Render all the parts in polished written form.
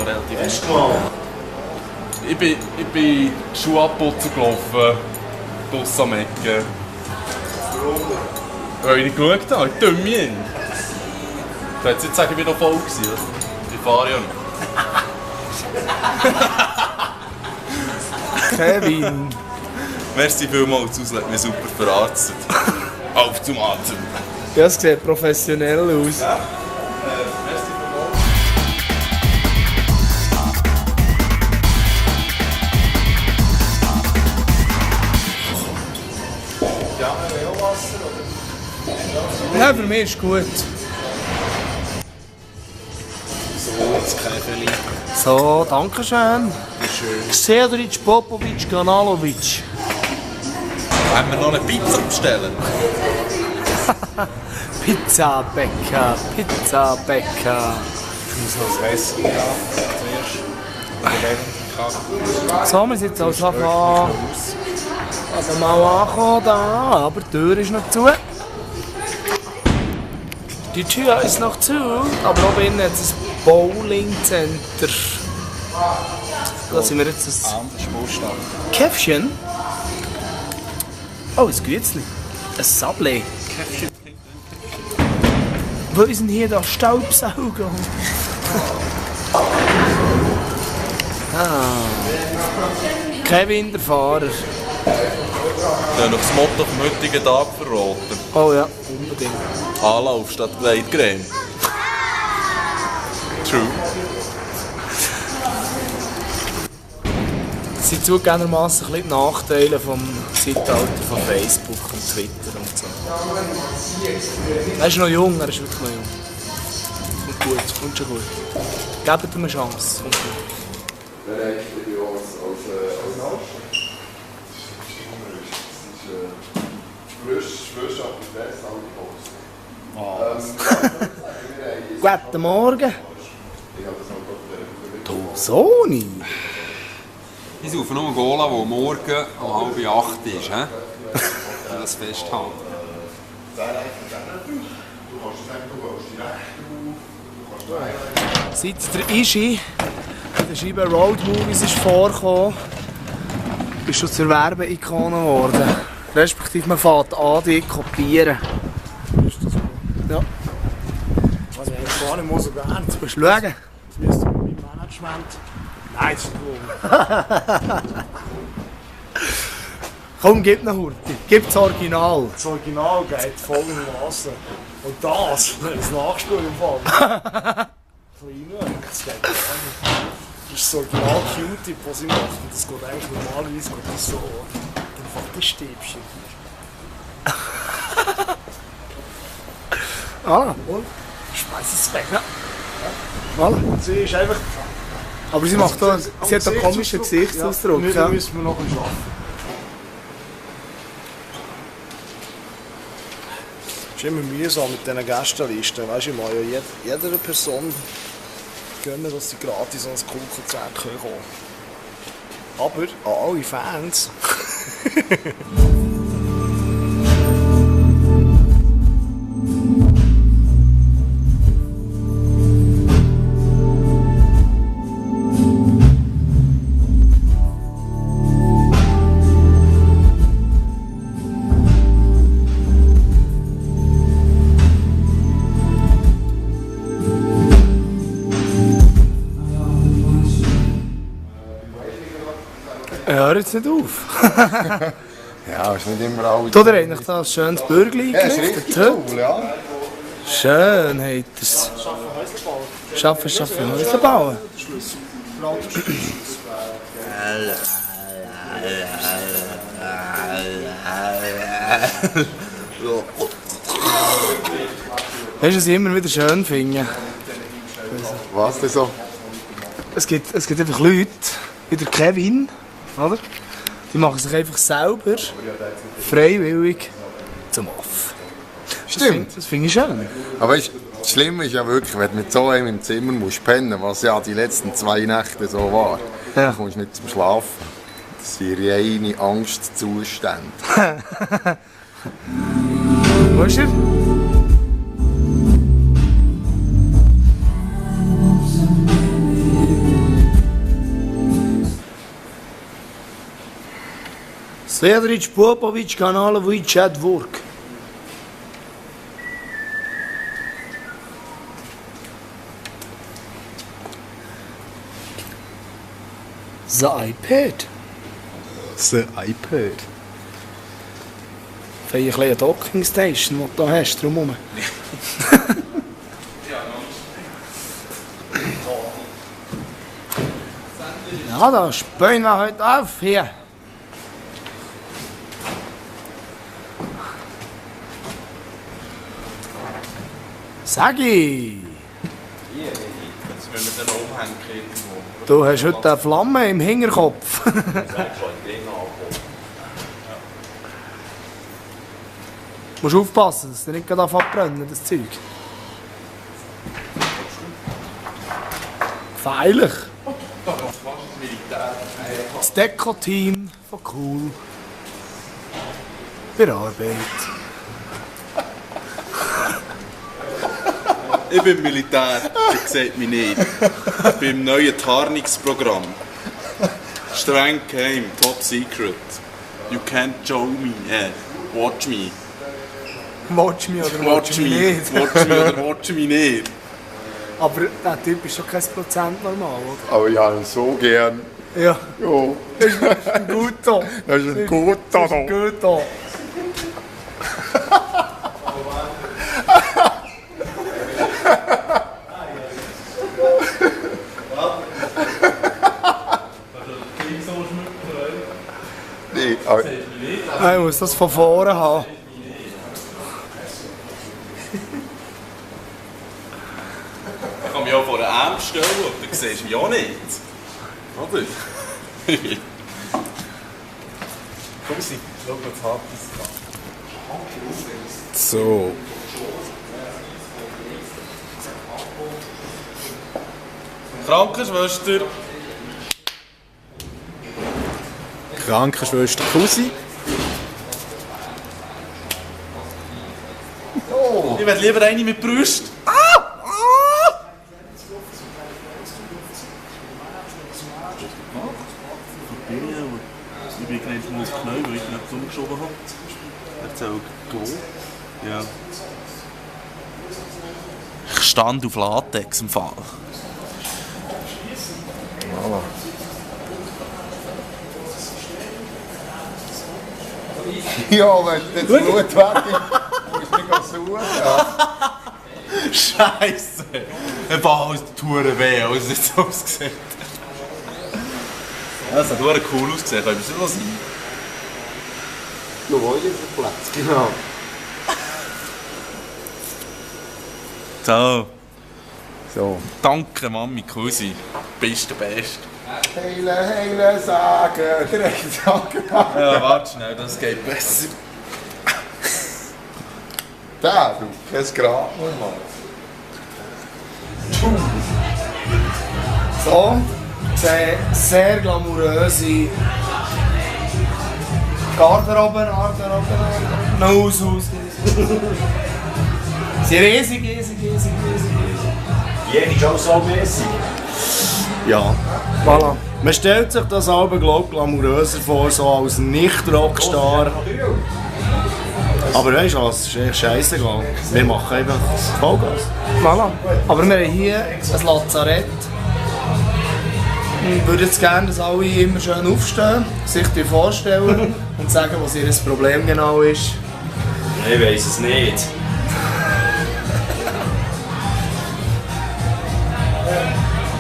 relativ Erst mal. Ich bin Schuhe abputzen gelaufen, draussen am Ecken. Weil ich nicht geschaut habe, ich dumme ihn. Du hättest jetzt sagen, ich war noch voll gewesen, oder? Ich fahre ja noch. Kevin. Merci vielmals, das hat mich super verarztet. Auf zum Atem. Das sieht professionell aus. Ja. Ja, für mich ist gut. So, jetzt Käferli. So, danke schön. Schön. Xedric Popovic Kanalovic. Wollen wir noch eine Pizza bestellen? Pizza Bäcker. Ich muss noch das Messer zuerst. So, wir sind jetzt also mal angekommen da, aber die Tür ist noch zu. Die Tür ist noch zu, aber oben innen hat es ein Bowling-Center. Da sind wir jetzt ein Anders Baustand. Käffchen. Oh, ein Gützli. Ein Sablé. Wo ist denn hier der Staubsauger? Kevin, der Fahrer. Ja, noch das Motto vom heutigen Tag verraten. Oh ja, unbedingt. Anlauf statt Gleitcreme. True. Das sind zugegebenermassen ein bisschen die Nachteile vom Zeitalter von Facebook und Twitter und so. Er ist noch jung, er ist wirklich noch jung. Kommt gut, kommt schon gut. Gebt ihm eine Chance, kommt gut. Guten Morgen. Du Soni. Ich suche nur einen Gola, der morgen um 7:30 ist. Ich will das festhalten. Seit der Ischi in der Scheibe Road Movies ist vorgekommen, ist schon zur Werbeikone geworden. Respektive man fängt an, die kopieren. Ja. Was ich eigentlich gar nicht mal so gerne. Jetzt musst du schauen. Das müsste mein Management. Nein, das ist cool. Komm, gib noch Hurti. Gib das Original. Das Original geht folgendermaßen. Und das ist Nachspiel im Fall. Kleiner, das geht gar nicht. Das ist das Original Q-Tip, was ich mache. Und das geht eigentlich normalerweise geht das so. Einfach das Stäbchen. Ah, Und schmeiß es weg. voilà. Sie ist einfach. Aber sie macht da, sie hat einen komischen Gesichtsausdruck. Ja, Ja. da müssen wir noch arbeiten. Es ist immer mühsam mit diesen Gästelisten. Weißt du, ich meine ja jeder Person gönnen, dass sie gratis an ein Kultkonzert kommen können. Aber an alle Fans. Hör jetzt nicht auf. Ja, ist nicht immer alle. Du, der hat eigentlich da ein schönes Bürgli Ja, ist eingerichtet. richtig cool, ja. Schön hat er es. Schaffen, Häuser bauen. Weißt du, was ich immer wieder schön finde? Was denn so? Es gibt einfach Leute, wie der Kevin, oder? Die machen sich einfach selber freiwillig zum Aff. Stimmt. Das finde ich schön. Aber weißt, das Schlimme ist ja wirklich, wenn du mit so einem im Zimmer musst pennen, was ja die letzten 2 Nächte so war, Ja. dann kommst du nicht zum Schlafen. Das sind reine Angstzustände. Wo ist er? Svedric Popovic Kanalovic at work. The iPad. The iPad. Vielleicht ein bisschen eine Dockingstation, die du da hast, drumherum. Ja, da spülen wir heute auf hier. Sag ich! Jetzt müssen wir den umhängen irgendwo. Du hast heute eine Flamme im Hinterkopf. Du musst aufpassen, dass du nicht gerade anfängt zu brennen, das Zeug. Gefährlich. Das Deko-Team von Cool. Bei der Arbeit. Ich bin Militär, das sieht mich nicht. Ich bin im neuen Tarnungsprogramm. Streng geheim, top secret. You can't show me, watch me. Watch me oder watch me nicht. Watch me oder watch me nicht. Aber der Typ ist schon kein Prozent normal, oder? Aber ich habe ihn so gern. Ja. Ja. Das ist ein guter. Das ist ein guter. Das ist ein guter. Nee, aber Ich muss das von vorne haben. Ich kann mich auch vor den Arm stellen, aber du siehst mich auch nicht. Oder? Komm, sie, schau mal das Harddisk an. so. Krankenschwester. Krankenschwester Kusi. Ich will lieber eine mit Brust. Ich bin gleich mal ins Knie, weil ich ihn nicht umgeschoben habe. Erzähl gehen. Ja. Ich stand auf Latex im Fall. Ja, wenn das Blut weg ist, musst du nicht suchen. Scheiße! Ich war alles Touren weh, als es jetzt ausgesehen hat. Das hat verdammt cool ausgesehen, können wir es noch sein? Du wolltest den Platz, genau. So, So. danke Mami, Cousin. Bist der Beste. Heile, sagen, direkt sagen. Ja, warte schnell, das geht besser. Da, du, kein Grab mehr. So, sehr glamouröse Garderobe, Haus. Sie sind riesig. Jeder ist auch so mäßig. Ja. Voilà. Man stellt sich das aber glamouröser vor, so als Nicht-Rockstar. Aber weißt du was, es ist echt scheissegal. Wir machen einfach Vollgas. Voilà. Aber wir haben hier ein Lazarett. Ich würde jetzt gerne, dass alle immer schön aufstehen, sich die vorstellen und sagen, was ihr Problem genau ist. Ich weiss es nicht.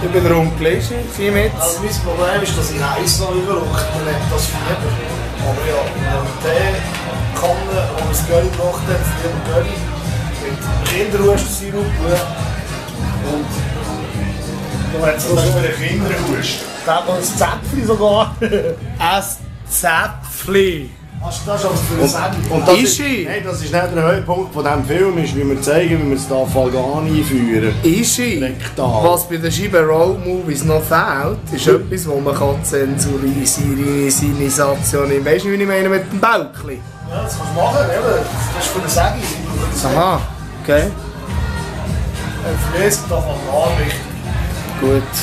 Ich bin Rumplischi, zieh mit. Also mein Problem ist, dass ich heiß noch überrutscht und nicht das Fieber. Aber ja, eine Teekanne, wo man das Göri gebracht hat, Fieber Göri, mit Kinderhustensirup und da hat es noch so einen Kinderhusten. Da hat man ein Zäpfchen sogar. Ein Zäpfchen. Das ist also für eine Sendung. Und das ist Nein, das ist nicht der Höhepunkt von diesem Film, ist, wie wir zeigen, wie wir es da Falgan einführen. Ischi, Nektar. was bei den Scheiben Road Movies noch fehlt, ist etwas, wo man Zensurisation, weißt du, wie ich meine mit dem Bäuchli? Ja, das kannst du machen, eben. Das ist für eine Sendung. Aha, okay, Für mich ist das Falgan wichtig. gut.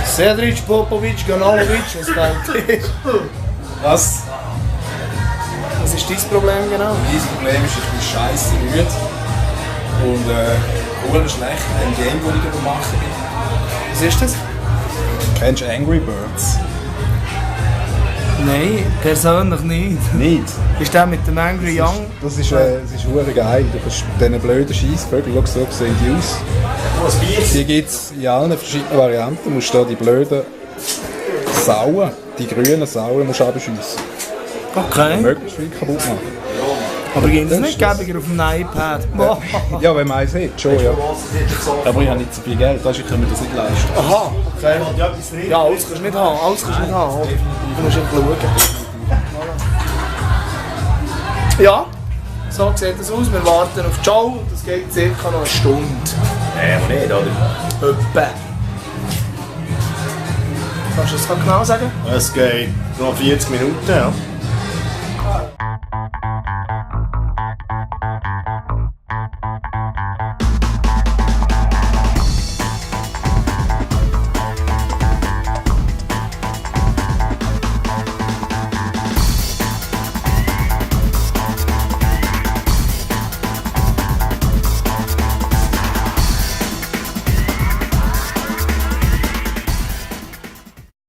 Svedric Popovic Kanalovic, was fehlt dir? Was? Was ist dein Problem genau? Mein Problem ist, ich bin scheiße müde und verdammt schlecht im Game, das ich machen bin. Was ist das? Kennst du Angry Birds? Nein, persönlich nicht. Nicht? Ist der mit dem Angry Young? Das ist verdammt geil. Du kannst diese blöden Scheissvögel, schau, so sehen die aus. Die gibt es in allen verschiedenen Varianten. Du musst da die blöden Sauen, die grünen Sauen, musst du abschiessen. Okay. Möglichst viel kaputt machen. Aber geht das nicht gäbiger auf dem iPad? Boah. Ja, wenn man eins hat, schon, ja. Aber ich habe nicht so viel Geld, also ich kann mir das nicht leisten. Aha, okay. Ja, alles kannst du nicht haben. Alles kannst du nicht haben. Oder? Du musst einfach schauen. Ja, so sieht das aus. Wir warten auf die Show. Das geht circa noch eine Stunde. Aber nicht, oder? Etwa. Kannst du das genau sagen? Es geht noch 40 Minuten, ja.